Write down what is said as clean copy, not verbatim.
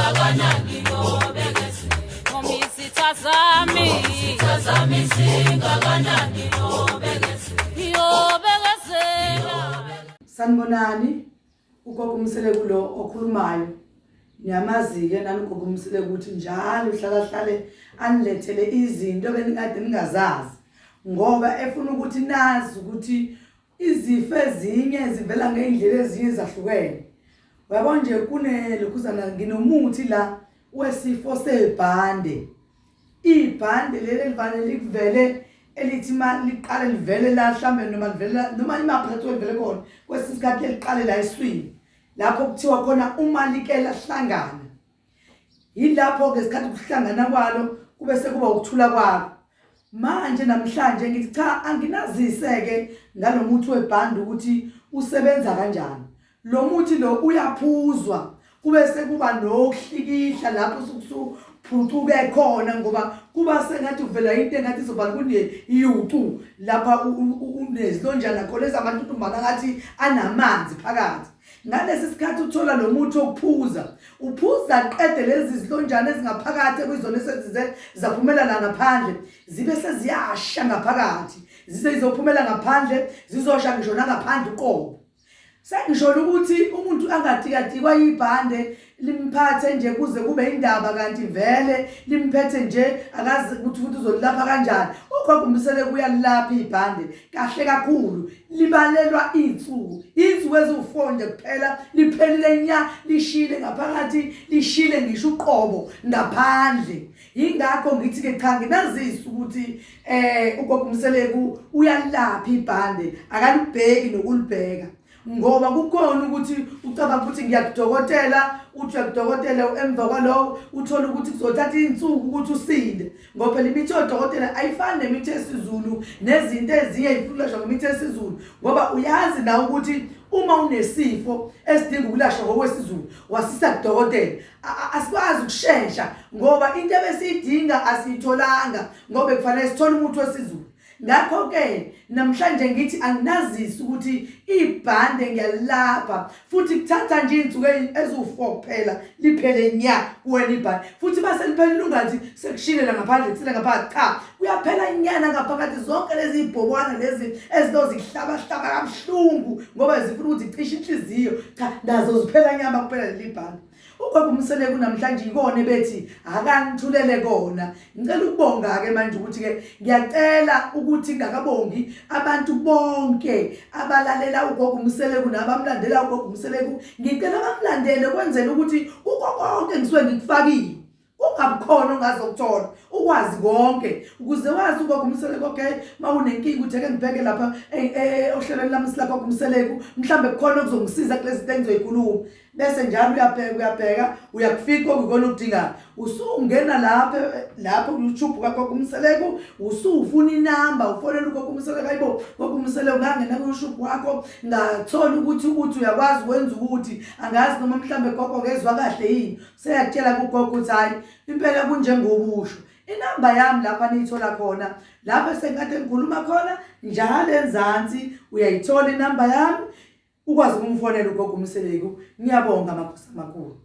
Singakanani nobekezela. Noma izitha zami. Izitha zami singakanani nobekezela. Ngiyobekezela. Sanibonani, ugogo uMseleku lo okhulumayo. Niyamazi-ke nani ugogo uMseleku ukuthi njalo uhlala hlale anilethele izinto ebenikade ningazazi ngoba efuna ukuthi nazi ukuthi Izifo ezinye zivela ngey'ndlela ezinye ezahlukene. Uyabo nje kunelokhuzana nginomuthi la wesifo sebhande. Ibhande leli elivane likuvele elithi ma liqale livele la mhlambe noma livele noma imaphi la livele khona kwesinye isikhathi liqale la eswini lapho kuthiwa khona uma like lahlangana Yilapho-ke isikhathi ukuhlangana kwalo kube sekuba ukuthula kwakho. Manje namhlanje ngithi cha anginazise-ke ngalo muthi webhande ukuthi usebenza kanjani. Lo muthi lo uyaphuzwa kube sekuba nokuhlikihla lapho usuphucuke khona ngoba kuba sengathi uvela into engathi izovala kuneyucu lapha unezilonjana khona ezamantuntumbana ngathi anamanzi phakathi. Ngalesi sikhathi uthola lo muthi wokuphuza, uphuza qede lezi zilonjana ezingaphakathi ekuyizona esezize zaphumela la ngaphandle, zibe seziyasha ngaphakathi, zize zizophumela ngaphandle, zizosha ngisho nangaphandle uqobo. Sengisholo ukuthi umuntu angatikatikwa yibhande limphathe nje kuze kube indaba kanti vele limphethe nje akazi ukuthi futhi uzolilapha kanjani. Ugogo uMseleku uyalilapha ibhande kahle kakhulu libalelwa iy'nsuku iy'nsuku eziwu-four nje kuphela liphelile nya lishile ngaphakathi lishile ngisho uqobo ngaphandle yingakho ngithi-ke cha nginazise ukuthi um ugogo uMseleku uyalilapha ibhande akalibheki nokulibheka ngoba kukhona ukuthi ucabanga ukuthi ngiyakudokotela uthi uyakudokotela emva kwalowo uthole ukuthi kuzothatha iy'nsuku ukuthi usinde ngoba phela imithi yodokotela ayifani nemithi yesiZulu nezinto ezinye ey'funa ukulashwa ngemithi yesiZulu ngoba uyazi nawe ukuthi uma unesifo esidinga ukulashwa ngokwesiZulu wasisa kudokotela asikwazi ukushesha ngoba into ebesiyidinga asiyitholanga ngoba kufanele sithole umuthi wesiZulu. Ngakho-ke namhlanje ngithi anginazisi ukuthi ibhande ngiyalilapha futhi kuthatha nje iy'nsuku eziwu-four kuphela liphele nya kuwena ibhande futhi uma seliphelile ungathi sekushile la ngaphandle kusile ngaphakathi cha kuyaphela nyana ngaphakathi zonke lezi y'bhokwana lezi ezilozihlabahlaba kabuhlungu ngoba zifuna ukuthi cishe inhliziyo cha nazo ziphela nyama kuphela leli bhande. Ugogo uMseleku namhlanje ikona ebethi akanithulele kona. Ngicela ukubonga-ke manje ukuthi-ke ngiyacela ukuthi ngingakabongi abantu bonke abalalela ugogo uMseleku nabamlandela ugogo uMseleku ngicela bamlandele kwenzela ukuthi kukho konke ngisuke ngikufakile kungabikhona ongazokuthola ukwazi konke ukuze wazi ugogo uMseleku okay uma unenkinga uthi ake ngibheke lapha eh, eh, ohlelweni lami silagogo uMseleku mhlawumbe kukhona okuzongisiza kulezi zinto engizoyikhuluma bese njalo uyabheka uyabheka uyakufika okuyikona okudingayo usungena lapho lapho ku-YouTube kagogo uMseleku usufuna inamba ufonela ugogo uMseleku ayibo gogo uMseleku ngangena ku-YouTube wakho ngathola ukuthi uthi uyakwazi ukwenza ukuthi angazi noma mhlambe gogo ngezwa kahle yini seyakutshela kugogo ukuthi hayi impela kunjengobusho inamba yami lapha niyithola khona lapho sengikade ngikhuluma khona njalo enzansi uyayithola inamba yami ukwazi ukumfonela ugogo uMseleku ngiyabonga makhosi amakhulu.